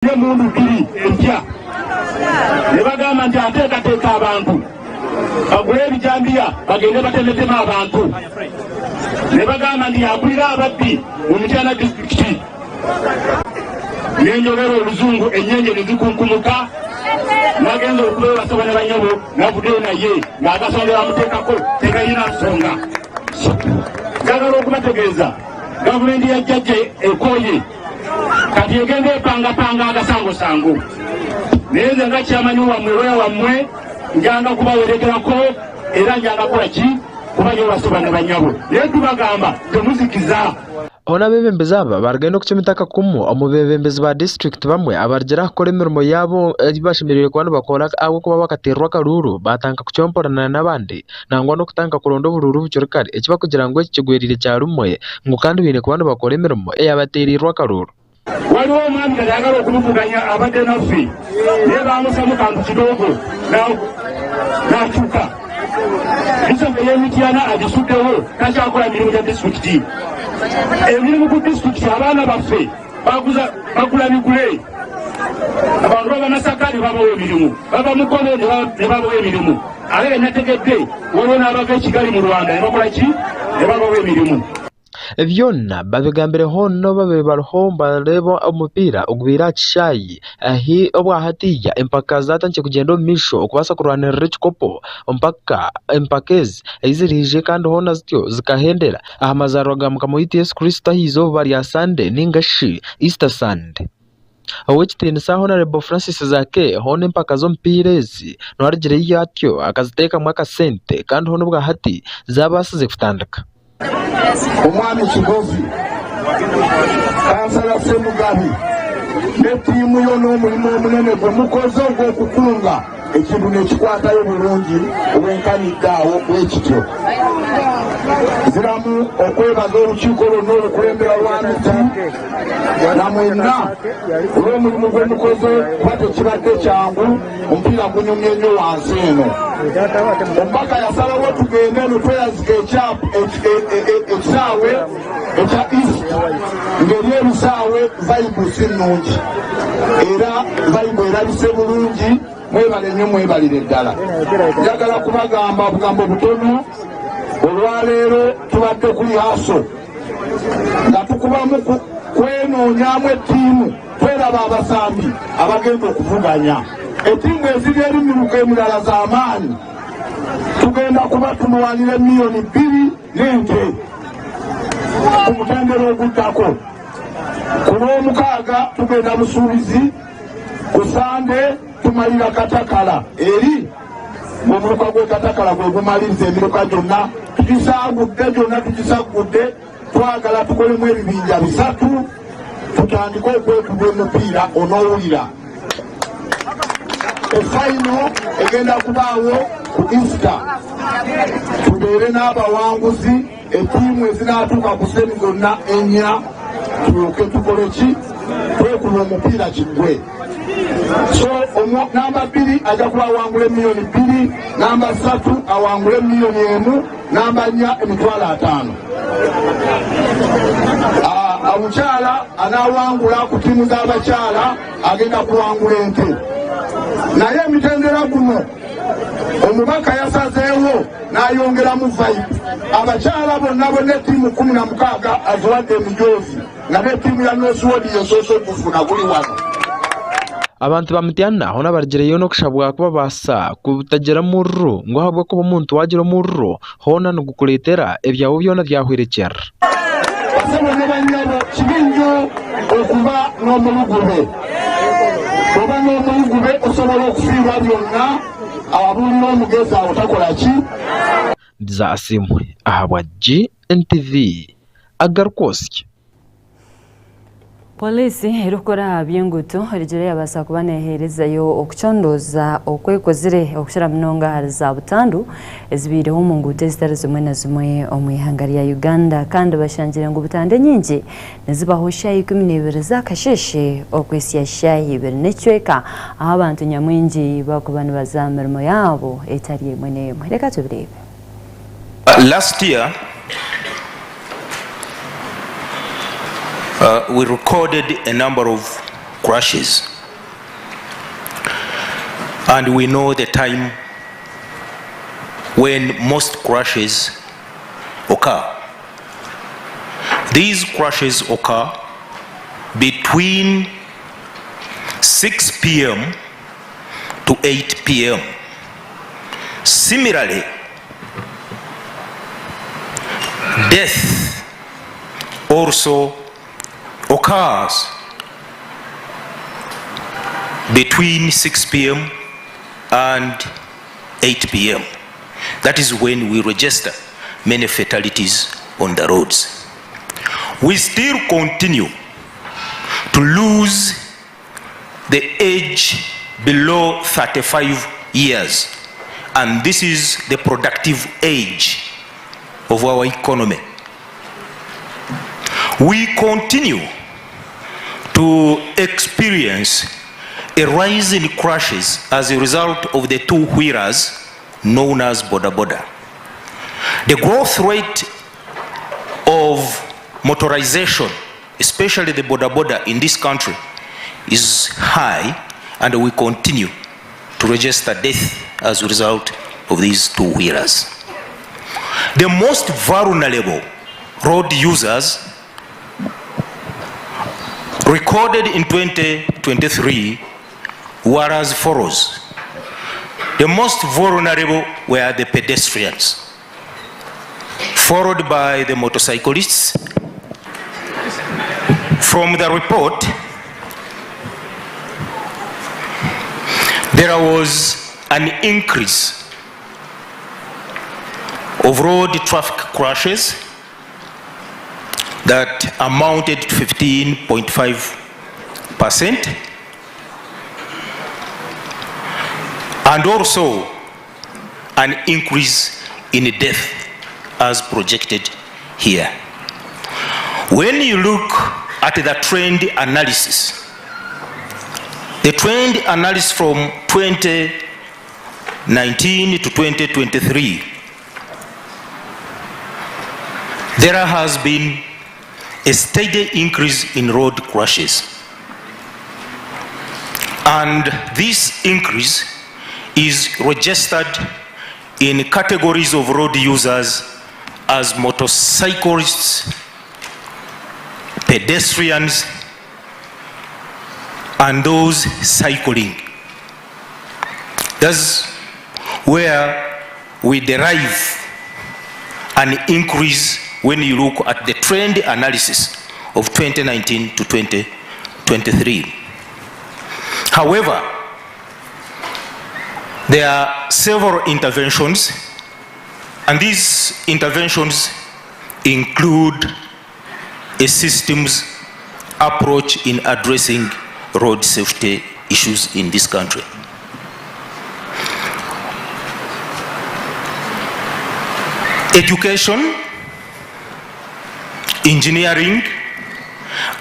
N'emundu biri empya. Ne bagamba nti ateekateeka abantu bagule ebijambiya bagende batemeteme abantu. Ne bagamba nti akulira ababbi mu Mityana disitulikiti. Ne njogera oluzungu ennyenje ne zikunkumuka. Nagenze okubeera basebo ne bannyabo navuddeyo naye ng'akasonga bamuteekako tekalina nsonga. Njagala okubategeeza gavumenti ya jjajja ekooye. Kati egenda epangapanga agasangosango, naye nze nga kyamanyi wammwe looya wammwe njanga kubawerekerako era njanga kukola ki kuba nyo basoba ne banyabo, naye tubagamba temuzikiza. Hoona abeebembezi aba barugire n'okucumita akakumu omu beebembezi ba disiturikiti bamwe abarugire aha kukora emirimo yaabo ei bashemereire kuba nibakora ahabw'okuba bakateerwa akaruuru baatandika kucomporana n'abandi nangwa n'okutandika kuronda oburuuru bukiri kare eki barikugira ngu eki kigwereire kya rumwe ngu kandi baine kuba nibakora emirimo eyabateereirwe akaruuru. Waliwo omwami kati ayagala okumuvuganya abadde naffe naye bamusamu kantu kidogo nakyuka. Disitulikiti ey'e Mityana agisuddewo takyakola mirimu gya disitulikiti. Emirimu ku disitulikiti abaana baffe bagula bigule. Abantu bava Masaka ne babawa emirimu, bava Mukono ne babawa emirimu. Ate nategedde waliwo n'abava e Kigali mu Rwanda ne bakola ki? Ne babawa emirimu. Byona babigambire hoona obu babaire bariho nibareeba omupiira ogubaire aha kishaayi ahi obwahatiiya empaka zatandikire kugyenda omu maisho okubaasa kurwanirira ekikopo mpaka empaka ezi ahu ziraije kandi hoona zityo zikahendera aha mazaarwa ga mukama waitu Yesu Kristo aha izooba rya Sande ninga shi Easter Sunday. Ow'ekitiinisa Hon. Francis Zaake hoona empaka z'omupiira ezi niwe arugireyo atyo akaziteekamu akasente kandi hoona obwahati zaabaasize kutandika. Omwami Kigozi, Kansala Ssemugabi ne ttiimu yo n'omulimu omunene gwe mukoze ogw'okukunga ekintu nekikwatayo bulungi wenkanidde awo bwekityo. Nziramu okwebaza olukiiko lwonna olukulembera lwamiti na mwenna olw'omulimu gwe mukoze kuba tekibadde kyangu, omupiira gunyumye nnyo wansi eno. Omubaka yasalawo tugende eno tweyazike ekisaawe ekya East ng'eri ebisaawe vayibu si nnungi era vayibu erabise bulungi. Mwebale nnyo mwebalire ddala. Njagala kubagamba obugambo butono. Olwaleero tubadde ku lyaso nga tukubamu kwenoonyaamu ettiimu tweraba abasambi abagenda okuvuganya ettiimu eziri eri miruka emirala z'amaanyi. Tugenda kuba tulwanira emiliyoni bbiri n'ente ku mutendera oguddako. Ku Lwomukaaga tugenda Busuubizi, ku Sande tumalira Katakala eri ng'omuluka gw'e Katakala gwe gumaliriza emiruka gyonna. Tugisaagudde gyonna, tugisaggudde. Twagala tukolemu ebibinja bisatu tutandike okwekuba omupiira onoowulira. Efayino egenda kubaawo ku Easter, tubeere n'abawanguzi ettiimu ezinaatuuka ku semi zonna ennya tulyoke tukole ki twekuba omupiira kiggwe. So namba bbiri ajja kuba awangula emiliyoni bbiri, namba ssatu awangule emiliyoni emu, namba nnya emitwalo ataano. Omukyala anaawangula ku ttiimu z'abakyala agenda kuwangula ente. Naye emitendera guno omubaka yasazeewo n'ayongeramu vibe. Abakyala bonna bonna ettiimu 16 aziwadde emijoozi nga n'ettiimu ya North Ward yesoose okufuna guli wano. Abantu ba Mityana hoona barugireyo n'okushabwa kubabaasa kutagira mururu ngu ahabw'okuba omuntu waagira omururu hoona nigukureetera ebyawe byona byahwerekyerera. Basebo ne bannyabo, kibi nnyo okuba n'omulugube. Bw'oba n'omulugube osobola okufiirwa byonna. Abuulira omugezi awo takola ki? Ndiza Asiimwe ahabwa GNTV agarikwotsya. Pooriisi erikukora aha by'enguuto erugire yabaasa kuba neheerezayo okucondooza oku ekozire okukira munonga ahari za butandu ezibaireho omu nguuto ezitari zimwe na zimwe omu ihanga rya Uganda kandi bashangire ngu butandu enyingi nizibaho shaaha 12 z'akasheeshe okuhitsya shaaha ibiri n'ekicweka ahu abantu nyamwingi barikuba nibaza aha mirimo yaabo etari emwe n'emwe. Reka tubireebe. Last year we recorded a number of crashes. And we know the time when most crashes occur. These crashes occur between 6 p.m. to 8 p.m. Similarly, death also occurs between 6 p.m. and 8 p.m. That is when we register many fatalities on the roads. We still continue to lose the age below 35 years, and this is the productive age of our economy. We continue to experience a rise in crashes as a result of the two-wheelers known as boda boda. The growth rate of motorization, especially the boda boda in this country, is high, and we continue to register death as a result of these two-wheelers. The most vulnerable road users recorded in 2023 were as follows. The most vulnerable were the pedestrians, followed by the motorcyclists. From the report, there was an increase of road traffic crashes that amounted to 15.5%, and also an increase in death as projected here. When you look at the trend analysis, the trend analysis from 2019 to 2023, there has been a steady increase in road crashes. And this increase is registered in categories of road users as motorcyclists, pedestrians, and those cycling. That's where we derive an increase when you look at the trend analysis of 2019 to 2023. However, there are several interventions, and these interventions include a systems approach in addressing road safety issues in this country. Education, engineering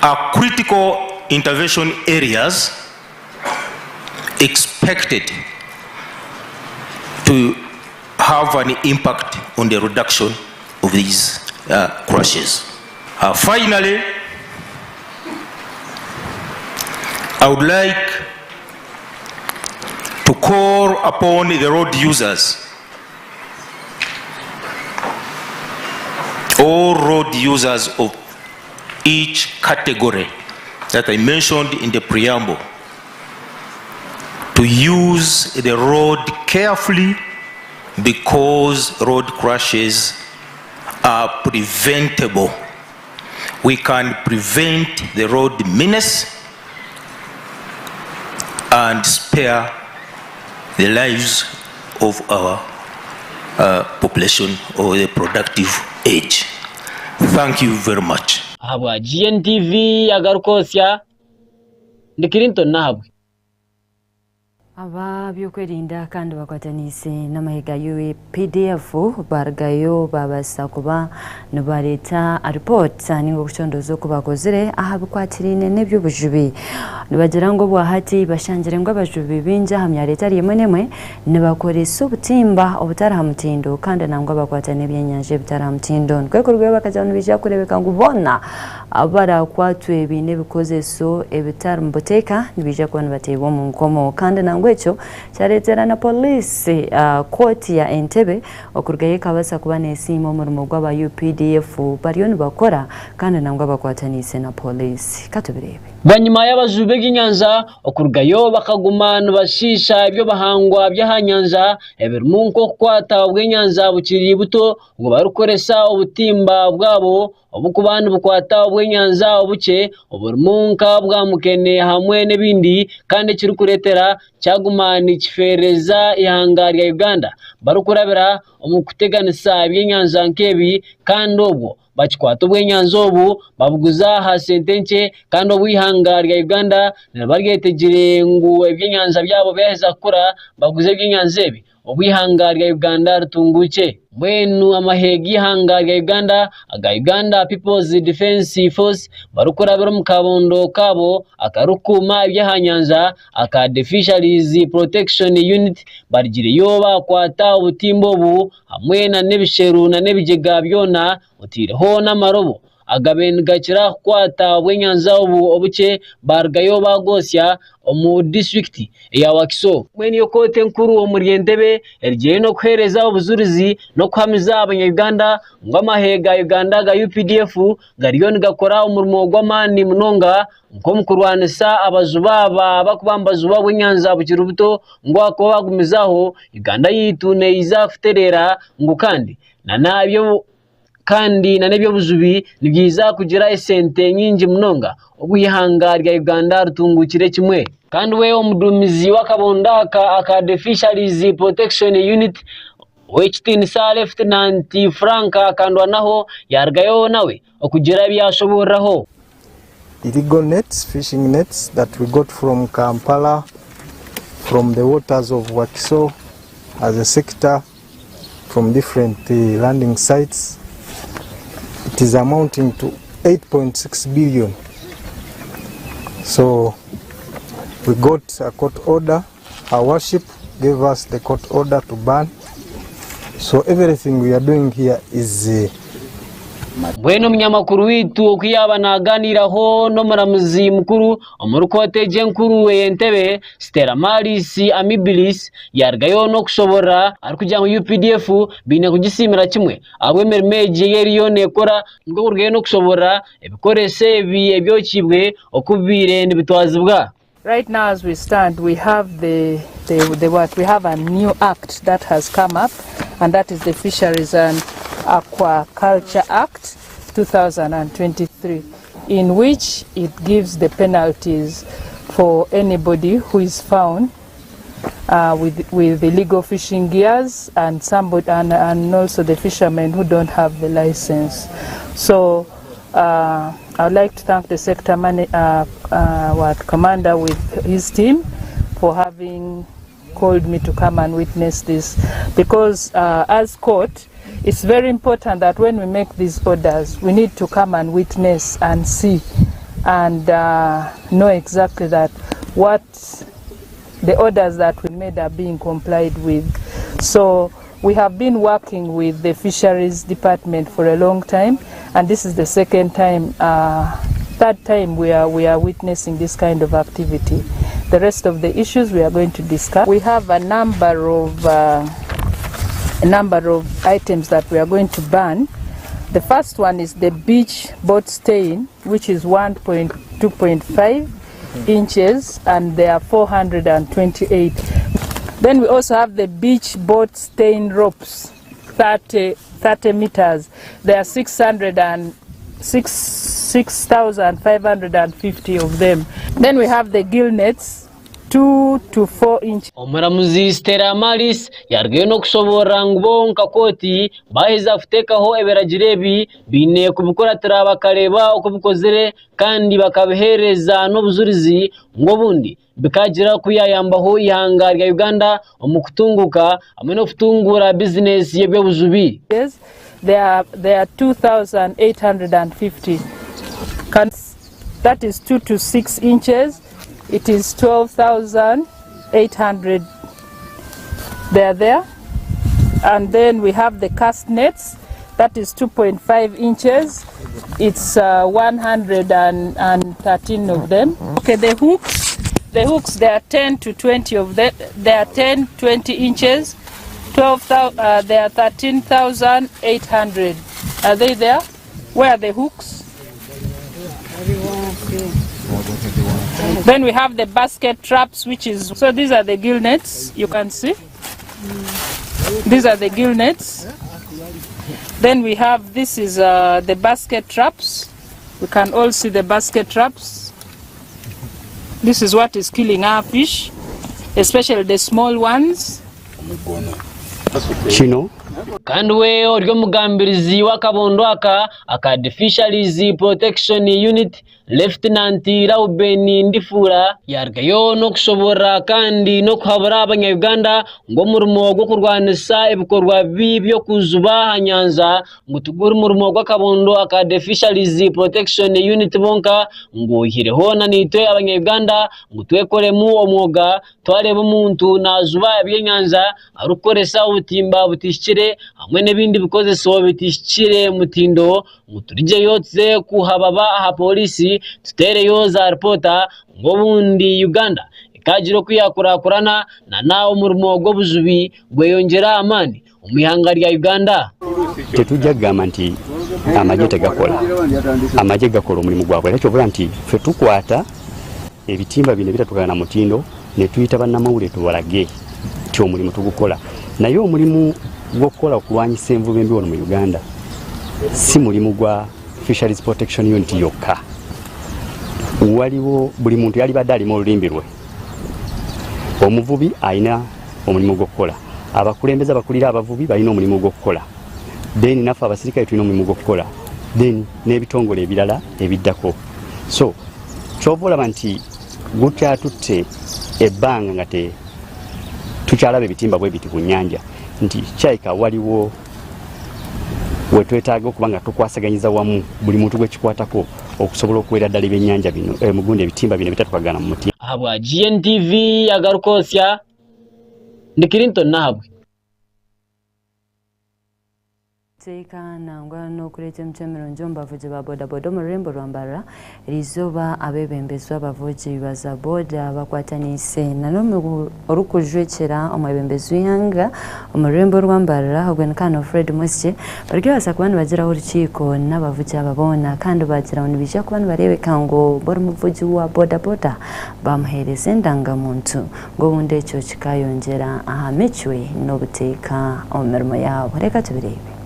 are critical intervention areas expected to have an impact on the reduction of these crashes. Finally, I would like to call upon the road users, all road users of each category that I mentioned in the preamble, to use the road carefully, because road crashes are preventable. We can prevent the road menace and spare the lives of our population or the productive age. Thank you very much. Ahabwa GNTV Agaruka Osya, ndi Clinton Nahabwe. Aba by'okwerinda kandi bakwataniise n'amahe ga UPDF barugayo babaasa kuba nibareeta ripoota ninga okucondooza oku bakozire aha bikwatiraine n'eby'obujubi. Nibagira ngu obwahati bashangire ngu abajubi baingi aha myaro etari emwe n'emwe nibakoresa obutimba obutari aha mutindo kandi nangwa bakwata n'ebyenyanja ebitari aha mutindo. Nikwo kurugayo bakagira ngu nibaija kureebeka ngu boona abarakwatwe baine ebikozeso ebitari mu buteeka nibaija kuba nibateebwa omu nkomo kandi nangwa Nangwa ekyo kyareetera na Poliisi kooti ya Entebbe okurugayo ekabaasa kuba nesiima omurimo gw'aba UPDF bariyo nibakora kandi nangwa bakwataniise na Poliisi. Katubireebe. Bwanyima y'abajubi b'ebyenyanja okurugayo bakaguma nibashiisha eby'obuhangwa by'aha nyanja ebirimu nk'okukwata obwenyanja bukiri buto obwo barikukoresa obutimba bwabo oburikuba nibukwata obwenyanja obukye oburimu nka bwa mukene hamwe n'ebindi kandi ekirikureetera kyaguma nikifeereza eihanga rya Uganda barikurabira omu kuteganisa ebyenyanja nk'ebi kandi obwo bakikwata obwenyanja obu babuguza aha sente nkye kandi obu eihanga rya Uganda niriba ryetegire ngu ebyenyanja byabo byaheza kukura baguze ebyenyanja ebi. Obu eihanga rya Uganda ritunguukye. Mbwenu amahe g'eihanga rya Uganda aga Uganda People's Defence Force barikurabira omu kabondo kaabo akarikukuuma eby'aha nyanja aka The Fisheries Protection Unit barugireyo baakwata obutimba obu hamwe n'ebisheru n'ebigyega byona otaireho n'amarobo agabaire nigakira kukwata obw'enyanja obu obukye baarugayo baagwotsya omu disiturikiti eya Wakiso. Mbwenu yo kooti enkuru omuri Entebbe erigireyo n'okuheereza obujurizi n'okuhamiza abanya-Uganda ngu amahe ga Uganda aga UPDF gariyo nigakora omurimo gw'amaani munonga nk'omu kurwanisa abajubi aba abarikuba nibajuba obw'enyanja bukiri buto ngu ahakuba baagumizaho Uganda yaitu neija kutereera ngu kandi nana kandi n'eby'obujubi nibyija kugira esente nyingi munonga obu eihanga rya Uganda ritunguukire kimwe. Kandi we omuduumizi w'akabondo aka aka The Fisheries Protection Unit, Ow'ekitiinisa Lieutenant Frank Kandwanaho yaarugayo nawe okugira ebi yaashoboororaho. Illegal nets, fishing nets that we got from Kampala, from the waters of Wakiso as a sector, from different uh, landing sites. It is amounting to 8.6 billion. So we got a court order. Our worship gave us the court order to ban. So everything we are doing here is uh, Mbwenu omunyamakuru waitu oku yaaba naaganiiraho n'omuramuzi mukuru omuri kooti egi enkuru ey'Entebbe, Stella Maris Amibilis yaarugayo n'okushoborora arikugira ngu UPDF baine kugisiimira kimwe ahabw'emirimo egi ei eriyo neekora nikwo kurugayo n'okushoborora ebikoreso ebi ebyokiibwe oku bibaire nibitwazibwa. Right now as we stand we have the, the, the what we have a new act that has come up and that is the Fisheries and Aquaculture Act 2023 in which it gives the penalties for anybody who is found uh, with, with illegal fishing gears and somebody and, and also the fishermen who don't have the license. So uh, I would like to thank the sector man, uh, uh, what, commander with his team for having called me to come and witness this because uh, as court it's very important that when we make these orders we need to come and witness and see and uh, know exactly that what the orders that we made are being complied with. So we have been working with the fisheries department for a long time, and this is the second time, uh, third time we are, we are witnessing this kind of activity. The rest of the issues we are going to discuss. We have a number of uh, a number of items that we are going to ban. The first one is the beach boat stain, which is 1.2.5 inches, and there are 428. Then we also have the beach boat stain ropes, 30, 30 meters. There are 6,550 of them. Then we have the gill nets, 2 to 4 inches. Omuramuzi Stella Maris yaarugayo n'okushoboorora ngu bo nka kooti baaheza kuteekaho ebiragiro ebi, baine kubikuratira bakareeba oku bikozire kandi bakabiheereza n'obujurizi ngu obundi bikaagira oku byayambaho eihanga rya Uganda omu kutunguuka hamwe n'okutunguura bizinesi y'eby'obujubi. There are, there are 2,850. Can, that is 2 to 6 inches. It is 12,800. They are there. And then we have the cast nets. That is 2.5 inches. It's uh, 113 of them. Okay, the hooks, The hooks they are 10 to 20 of the, they are 10 20 inches 12 uh, they are 13,800 are they there where are the hooks then we have the basket traps which is so these are the gill nets you can see these are the gill nets then we have this is uh, the basket traps we can all see the basket traps This is what is killing our fish, especially the small ones. Kino Kandi we ori omugambirizi w'akabondo aka aka The Fisheries Protection Unit, Lieutenant Rauben Ndifuura, yaarugayo n'okushoboorora kandi n'okuhabura abanya-Uganda ngu omurimo gw'okurwanisa ebikorwa bibi by'okujuba aha nyanja ngu tiguri murimo gw'akabondo aka The Fisheries Protection Unit bonka ngu oihireho na naitwe abanya-Uganda ngu twekoremu omwoga twareeba omuntu naajuba ebyenyanja arikukoresa obutimba butahikire hamwe n'ebindi bikozeso bitahikire mutindo ngu turugyeyo tuze kuhababa aha pooriisi tuteereyo za ripoota ngu obundi Uganda ekaagira oku yaakurakurana na n'omurimo gw'obujubi gweyongyera amaani. omu ihanga rya Uganda. Tetujja kugamba nti amagye tegakola. Amagye gakola omulimu gwabwe era kyova olaba nti ffe tukwata ebitimba bino ebitatukana na mutindo ne tuyita bannamawulire tubalage nti omulimu tugukola. Naye omulimu gw'okukola okulwanyisa envuba embi wano mu Uganda si mulimu gwa Fisheries Protection Unit yokka. Waliwo buli muntu yalibadde alima olulimbi lwe. Omuvubi alina omulimu gw'okukola, abakulembeze abakulira abavubi balina omulimu gw'okukola, then naffe abasirikale tulina omulimu gw'okukola, then n'ebitongole ebirala ebiddako. So kyova olaba nti gukyatutte ebbanga nga te tukyalaba ebitimba bwe biti ku nnyanja nti kyayika waliwo wetwetaaga okuba nga tukwasaganyiza wamu buli muntu gwekikwatako okusobola okuwera ddala ebyennyanja bino eh, mugundi ebitimba bino ebitatukagana mu muti. Ahabwa GNTV agaruka osya ndi Clinton Nahabwe. Teeka nangwa n'okureeta emicwe mirungi omu bavugi ba bodaboda omu rurembo rwa Mbarara. Eriizooba abeebembezi b'abavugi ba za boda bakwataniise na n'orikujwekyera omwebembezi w'eihanga omu rurembo rwa Mbarara ogwo ni Canon Fred Mwesigye barikubaasa kuba nibagiraho orukiiko n'abavugi aba boona kandi baagira ngu nibaija kuba nibareebeka ngu buri muvugi wa bodaboda baamuheereza endangamuntu ngu obundi ekyo kikaayongyera aha micwe n'obuteeka omu mirimo yaabo. Reka tubireebe.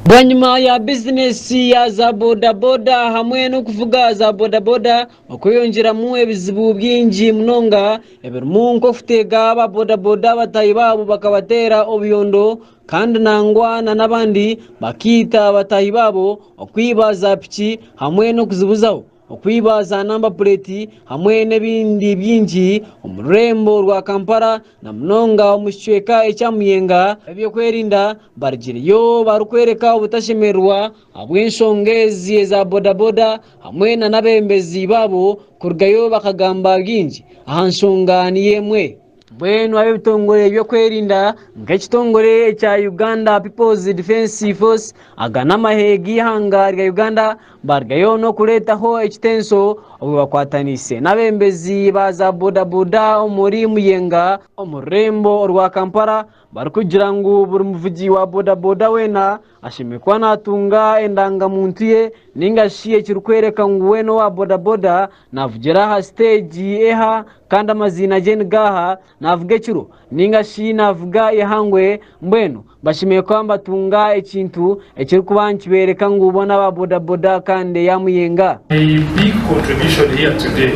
Bwanyima ya bizinesi ya za bodaboda hamwe n'okuvuga za bodaboda okweyongyeramu ebizibu bingi munonga ebirimu nk'okuteega aba bodaboda bataahi baabo bakabateera obuyondo kandi nangwa n'abandi bakaita bataahi baabo, okwiba za piki hamwe n'okuzibuzaho. Okwiba za namba pureeti hamwe n'ebindi bingi omu rurembo rwa Kampala na munonga omu kicweka ekya Muyenga. Ab'ebyokwerinda barugireyo barikworeka obutashemererwa ahabw'enshonga ezi eza bodaboda hamwe na n'abeebembezi baabo kurugayo bakagamba bingi aha nshonga niyo emwe. Mbwenu ab'ebitongore by'okwerinda nk'ekitongore ekya Uganda People's Defence Force aga n'amahe g'eihanga rya Uganda barugayo n'okureetaho ekitenso obwo bakwataniise n'abeebembezi ba za bodaboda omuri Muyenga omu rurembo orwa Kampala barikugira ngu buri muvugi wa bodaboda weena Ashemereire kuba naatunga endangamuntu ye nainga shi ekirikworeka ngu we n'owa bodaboda, naavugira aha siteegi eha kandi amaziina ge ni gaaha, naavuga ekiro nainga shi naavuga eihangwe. Mbwenu bashemereire kuba nibatunga ekintu ekirikuba nikibeereka ngu bo n'aba bodaboda kandi eya Muyenga. My big contribution here today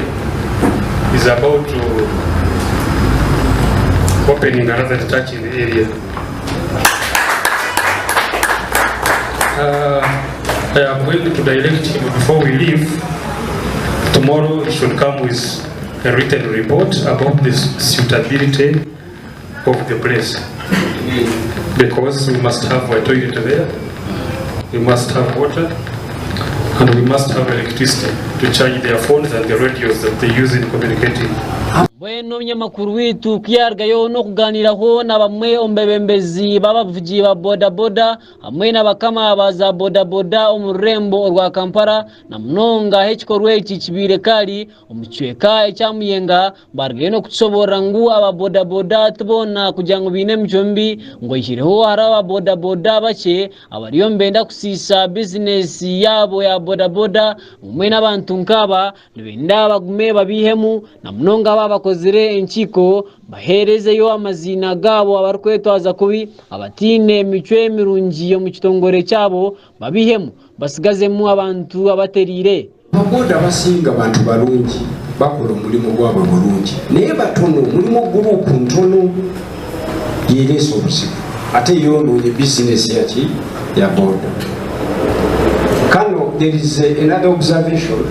is about opening another church in the area. Uh, I am going to direct him before we leave. Tomorrow he should come with a written report about the suitability of the place. Because we must have a toilet there, we must have water, and we must have electricity to charge their phones and the radios that they use in communicating. Mbwenu omunyamakuru waitu ku yaarugayo n'okugaaniiraho na bamwe omu beebembezi b'abavugi ba bodaboda hamwe na bakama ba za bodaboda omu rurembo orwa Kampala na munonga ahu ekikorwa eki kibaire kari omu kicweka ekya Muyenga baarugayo n'okutushoboorora ngu aba bodaboda ti boona kugira ngu baine emicwe mibi ngu oihireho hariho aba bodaboda bakye abariyo nibenda kusiisa bizinesi yaabo ya bodaboda ngu mbwenu abantu nk'aba Nibenda bagume babaihemu, na munonga abo abakozire enkiiko, baheerezeyo amaziina gaabo abarikwetwaza kubi, abataine micwe mirungi omu kitongore kyabo, babaihemu, batsigazemu abantu abatereire. Ababoda abasinga bantu barungi, bakora omurimo gwabwe burungi naye batono, mulimu gurupu ntono yereese obuzibu ate yonoonye bizinesi yaki ya boda. Kano there is another observation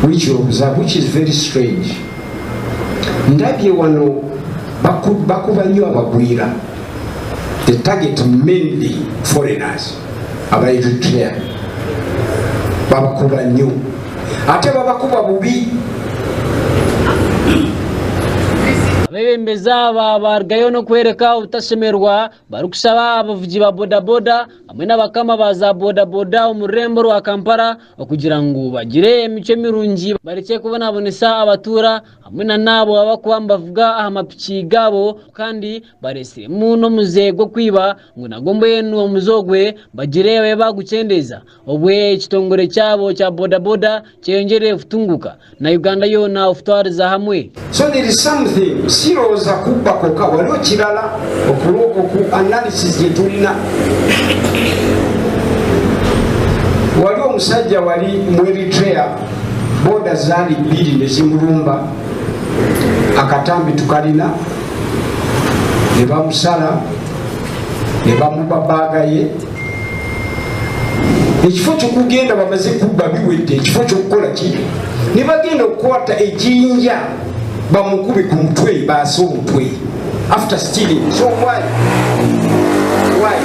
which you observe which is very strange. Ndabye wano bakuba nnyo abagwira, they target mainly foreigners aba Eritrea babakuba nnyo ate babakuba bubi. Abeebembezi aba baarugayo n'okworeka obutashemererwa barikushaba abavugi ba bodaboda hamwe n'abakama ba za bodaboda omu rurembo rwa Kampala okugira ngu bagire emicwe mirungi barekye kubonabonesa abatuura hamwe na n'abo abarikuba nibavuga aha mapiki gaabo kandi baretsiremu n'omuze gw'okwiba ngu nagwo mbwenu omuze ogwe bagire babe baagukyendeeza obwe ekitongore kyabo kya bodaboda kyeyongyere kutunguuka na Uganda yoona okutwariza hamwe. So there is something sirowooza kubba kwokka waliwo kirala oku analysis gyetulina wali omusajja wali mu Eritrea boda zaali bbiri nezimulumba akatambi tukalina nebamusala nebamuba baaga ye ekifo kyokugenda bamaze kubba biwedde ekifo kyokukola ki nebagenda okukwata ejinja bamukube ku mutwe baase omutwe after stealing so why why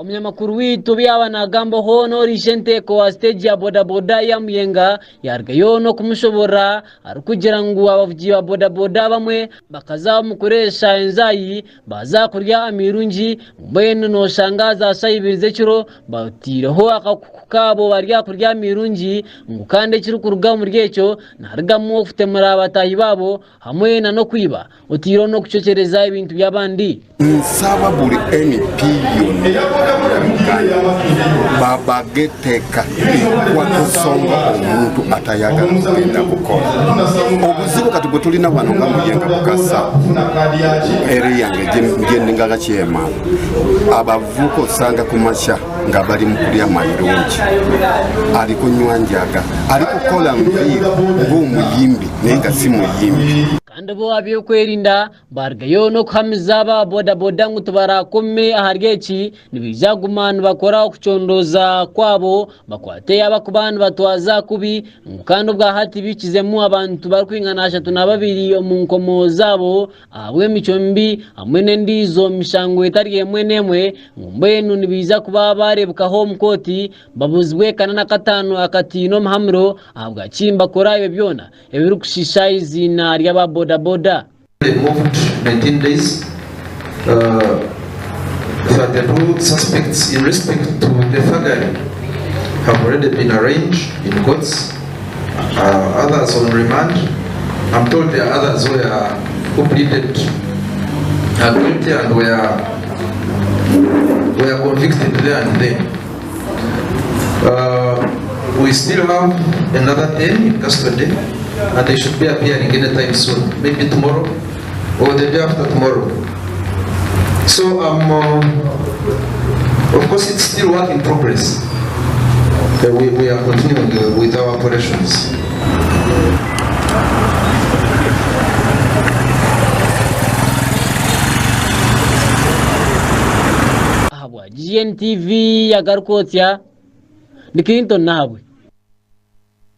Omunyamakuru waitu obu yaaba naagambaho n'oriisha enteeko aha siteegi ya bodaboda eya Muyenga yaarugayo n'okumushoborora arikugira ngu abavugi ba bodaboda abamwe bakaza omu kureesha enzaayi Baaza kurya amairungi, mbwenu nooshanga za shaaha ibiri z'ekiro bataireho akakuku kaabo bari aha kurya amairungi, ngu kandi ekirikuruga omuri ekyo niharugamu okutemura bataahi baabo hamwe n'okwiba, otaireho n'okucwekyereza ebintu by'abandi. Nsaba buri MP yona omu Uganda babage etteeka erikwata omuntu atayagala kugenda kukora. Obuzibu kati bwetulina wano nga Muyenga Bukasa area yange gyendi nga chairman, abavubuka osanga kumakya nga bali mukulya mayirungi, ali kunywa njaga, ali kukola nviiri ng'omuyimbi naye nga si muyimbi. Kandi bo ab'ebyokwerinda Baarugayo n'okuhamiza aba bodaboda ngu tibarakome ahari eki, nibaija kuguma nibakora okucondooza kwabo bakwate abarikuba nibatwaza kubi ngu kandi obwahati bikizemu abantu barikwingana 32 omu nkomo zaabo ahabw'emicwe mibi hamwe n'endiijo mishango etari emwe n'emwe ngu mbwenu nibaija kuba baareebekaho omu kooti babuuzibwe kana na kataano akataine omuhamiro ahabwaki nibakora ebyo byona ebirikushiisha eiziina ry'aba bodaboda. They moved 19 days, 32 suspects in respect to the thuggery have already been arraigned in courts, others on remand. I'm told there are others who, are, who pleaded guilty and were, were convicted there and then. We still have another 10 in custody and they should be appearing anytime soon, maybe tomorrow or the day after tomorrow. So um, of course it's still work in progress. We, we are continuing with our operations. Ahabwa GNTV yagaruka otsya? Ni Clinton Nahabwe.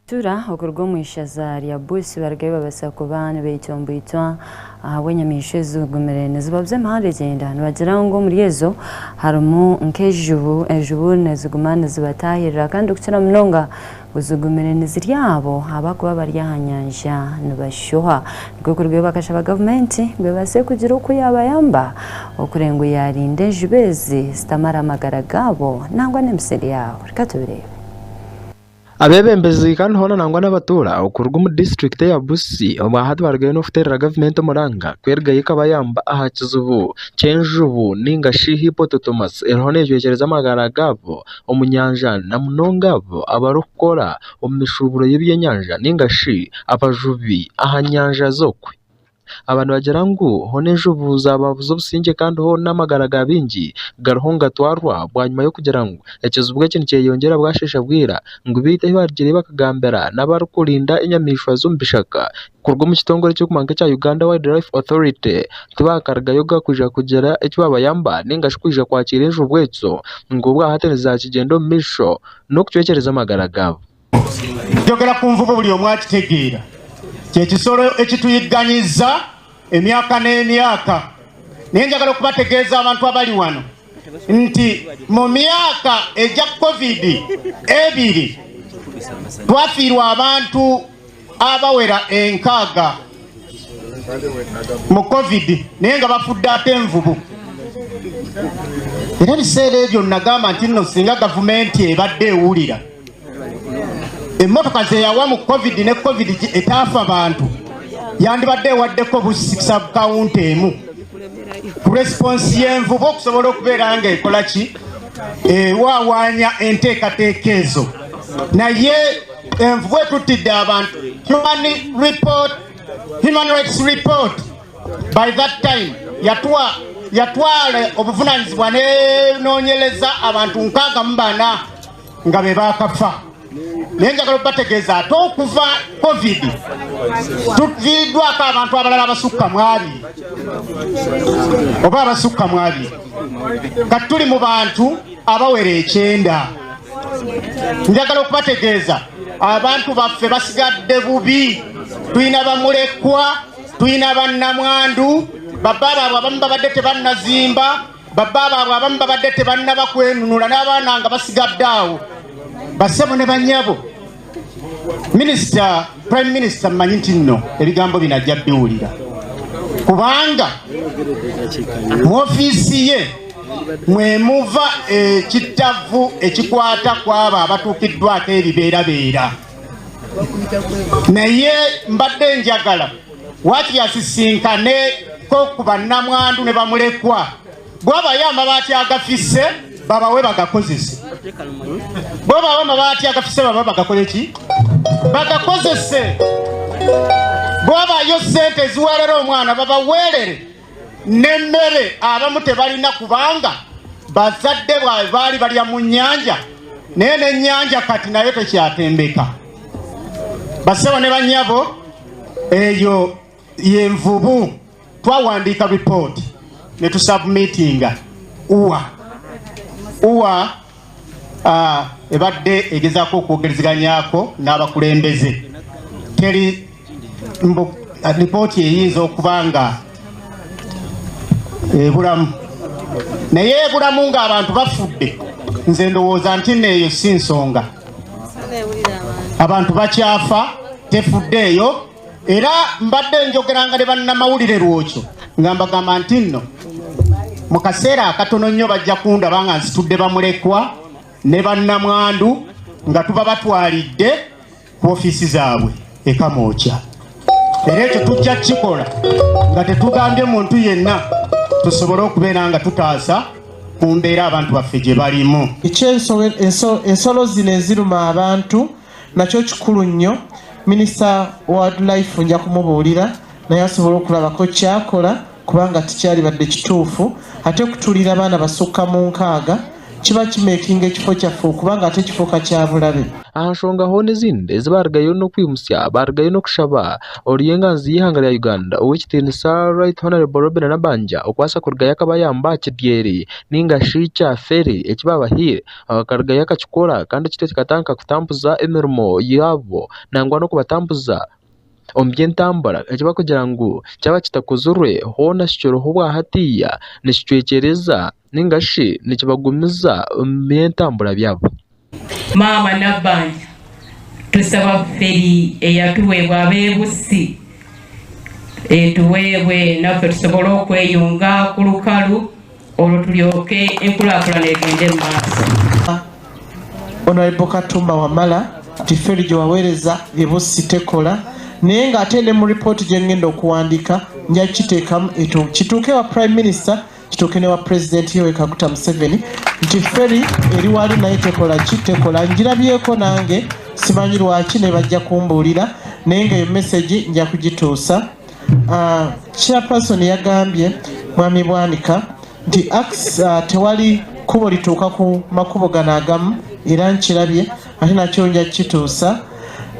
Tura okuruga omu ishaza rya Busi barugayo babaasa kuba nibetomboitwa ahabw'enyamaishwa ezigumire nizibabuza emihanda egyenda. Nibagira ngu omuri ezo harimu nk'ejubu, ejubu niziguma nizibatahirira kandi okukira munonga ngu zigumire nizirya abo abarikuba bari aha nyanja nibashoha. Nikwo kurugayo bakashaba gavumenti ngu ebaase kugira oku yaabayamba okureeba ngu yaarinda enjubu ezi zitamara amagara gaabo nangwa n'emisiri yaabo. Reka tubireebe. Abeebembezi kandi hoona nangwa n'abatuura okuruga omu disiturikiti eya Bussi obwahati barugireyo n'okuteerera gavumenti omuranga kwerugayo ekabayamba aha kizibu ky'enjubu ninga shi hippopotamus eriho neecwekyereza amagara gaabo omu nyanja na munonga abo abarikukora omu mishuuburo y'ebyenyanja ninga shi abajubi aha nyanja z'okwe. Aba nibagira ngu hoona enjubu zaababuza obusingye kandi hoona amagara ga baingi gariho nigatwarwa bwanyima y'okugira ngu ekizibu eki nikyeyongyera bwasheesha bwira ngu beitu ahu baarugiire bakagambira n'abarikurinda enyamaishwa z'omu bishaka kuruga omu kitongore ekirikumanywa nk'ekya Uganda Wildlife Authority tibakarugayo kwija kugira eki baabayamba nainga shi kwija kwakiira enjubu ezo ngu obwahati nizakigyenda omu maisho n'okucwekyereza amagara gaabo. Njogera ku nvubu buli omu akitegeera. Ky'ekisolo ekituyigganyiza emyaka n'emyaka. Naye njagala okubategeeza abantu abali wano nti mu myaka egya Covid ebiri twafiirwa abantu abawera enkaaga mu Covid naye nga bafudde ate envubu. Era ebiseera ebyo nagamba nti nno singa gavumenti ebadde ewulira emmotoka zeyawa mu Covid ne Covid etaafa bantu yandibadde ewaddeko bu sub-county emu ku response y'envubu okusobola okubeera nga ekola ki ewawaanya enteekateeka ezo naye envubu etuttidde abantu human report human rights report by that time yatwa yatwala obuvunanyizibwa nenoonyereza abantu 64 nga be baakafa naye njagala okubategeeza ate okuva covid tuviiriddwako abantu abalala abasukka mu abiri oba abasukka mu abiri kati tuli mu bantu abawera ekyenda njagala okubategeeza abantu baffe basigadde bubi tulina bamulekwa tulina bannamwandu babba baabwe abamu babadde tebannazimba babba baabwe abamu babadde tebannaba kwenunula n'abaana nga basigadde awo bassebo ne bannyabo minisita prime minister mmanyi nti nno ebigambo bino ajja biwulira kubanga mu ofiisi ye mwemuva ekittavu ekikwata ku abo abatuukiddwako ebibeerabeera naye mbadde njagala waakiri asisinkaneko ku bannamwandu ne bamulekwa bwabayo amabaati agafisse babawe bagakozese bwebawe amabaati agafisse babawe bagakole ki bagakozese bwabayo sente eziwerera omwana babaweerere n'emmere abamu tebalina kubanga bazadde bwabwe baali balya mu nnyanja naye n'ennyanja kati nayo tekyatembeka basebo ne banyabo eyo yenvubu twawandiika ripooti ne tusubmitinga uwa uwa uh, ebadde egezaako okwogerezeganyako n'abakulembeze teri ripooti eyinza okuba nga ebulamu naye ebulamu ng'abantu bafudde nze ndowooza nti neeyo si nsonga abantu bakyafa tefuddeeyo era mbadde njogeranga ne bannamawulire lwokyo nga mbagamba nti nno mu kaseera akatono nnyo bajja kundaba nga nsitudde bamulekwa ne bannamwandu nga tuba batwalidde ku ofiisi zaabwe e Kamwokya era ekyo tujja kukikola nga tetugambye muntu yenna tusobole okubeera nga tutaasa ku mbeera abantu baffe gye balimu. Eky'ensolo zino eziruma abantu nakyo kikulu nnyo. Minisita wa Wildlife nja kumubuulira naye asobole okulabako kyakola kubanga tikyalibadde kituufu ate kutuulira baana basukka mu nkaaga kiba kimeekinga ekifo kyaffe okuba nga ate kifuuka kya bulabe. Aha nshonga hoona ezindi ezi baarugayo n'okwimutsya baarugayo n'okushaba ori enganzi y'eihanga rya Uganda ow'ekitiinisa Right Honourable Robinah Nabbanja okubaasa kurugayo akabayamba aha kidyeri nainga shi kya feeri eki baabahaire akarugayo akakikora kandi ekyo kikatandika kutambuza emirimo yaabo nangwa n'okubatambuza omu by'entambura eki barikugira ngu kyaba kitakozirwe hoona kikiriho obwa hatiiya nikicwekyereza nainga shi nikibagumiza omu by'entambura byabo. Maama Nabbanja tusaba feri eyatuweebwa ab'e Bussi etuweebwe naffe tusobole okweyunga ku lukalu olwo tulyoke enkulaakulana egende mu maaso. Honourable Katumba Wamala nti ferry gyewaweereza e Bussi tekola naye nga ate ne mu report gyengenda okuwandiika nja kukiteekamu kituuke ewa Prime Minister kituuke ne wa President Yoweri Kaguta Museveni nti ferry eri wali naye tekola ki tekola ngirabyeko nange simanyi lwaki naye bajja kumbuulira naye nga eyo message nja kugituusa. Uh, chairperson yagambye mwami Bwanika nti uh, tewali kkubo lituuka ku makubo gano agamu era nkirabye ate nakyo nja kukituusa.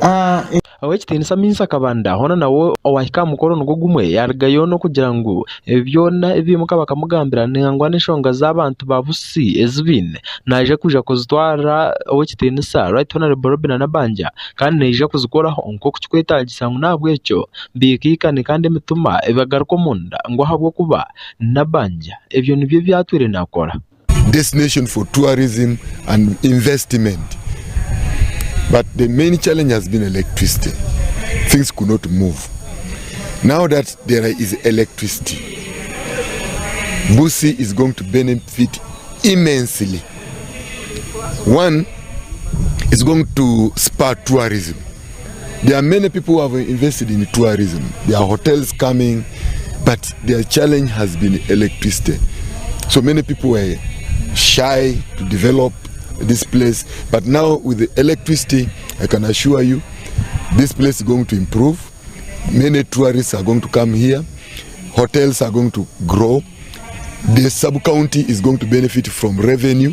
Uh, Ow'ekitiinisa Minsa Kabanda hoona nawe owaahika aha mukoro nigwo gumwe yaarugayo n'okugira ngu ebi byona ebi baimuka bakamugambira nangwa n'enshonga z'abantu ba Busi ezi baine naija kwija kuzitwara Ow'ekitiinisa Right Honourable Robinah Nabbanja kandi naija kuzikoraho nk'oku kirikwetaagisa ngu n'ahabw'ekyo baikaikane kandi emitima ebagaruke omunda ngu ahabw'okuba Nabbanja ebyo nibyo ebi atwire naakora. Destination for tourism and investment but the main challenge has been electricity things could not move now that there is electricity Busi is going to benefit immensely one is going to spur tourism there are many people who have invested in tourism there are hotels coming but their challenge has been electricity so many people were shy to develop this place but now with the electricity i can assure you this place is going to improve many tourists are going to come here hotels are going to grow the sub-county is going to benefit from revenue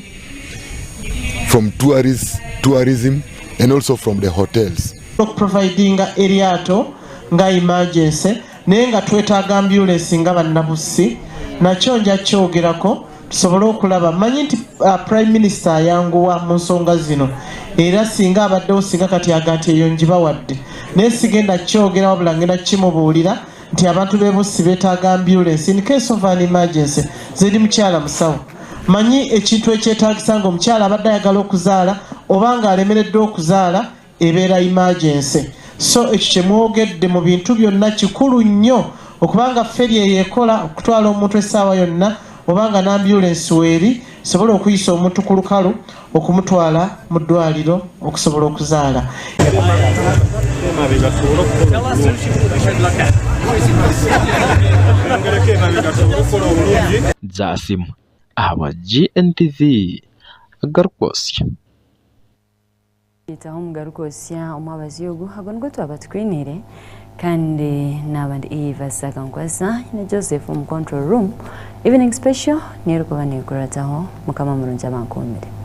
from tourist, tourism and also from the hotels okuprovidinga eryato nga emergency naye nga twetaaga ambulensi nga bannabussi nakyo nja kyogerako tusobole okulaba manyi nti uh, prime minister ayanguwa mu nsonga zino era singa abaddewo singa kati aga nti eyo ngibawadde naye sigenda kyogera wabula ngenda kimubuulira nti abantu b'e Bussi beetaaga ambulensi in case of an emergency. Nze ndi mukyala musawo, manyi ekintu ekyetaagisa ng'omukyala abadde ayagala okuzaala oba ng'alemereddwa okuzaala ebeera emergency. So ekyo kye mwogedde mu bintu byonna kikulu nnyo okuba nga fferi eyo ekola okutwala omuntu essaawa yonna oba nga n'ambulensi weeri esobola okuyisa omuntu ku lukalu okumutwala mu ddwaliro okusobola okuzaala. Zasimu ahabwa GNTV Garukosya. Itaho omugarukosya omwabazyo ogu ago nigwo twaba tukwiniire kandi naaba ndi Eva Sakankwasa na Joseph omu control room. Evening special niyo erikuba nekurataho. Mukama murungi abankuumire.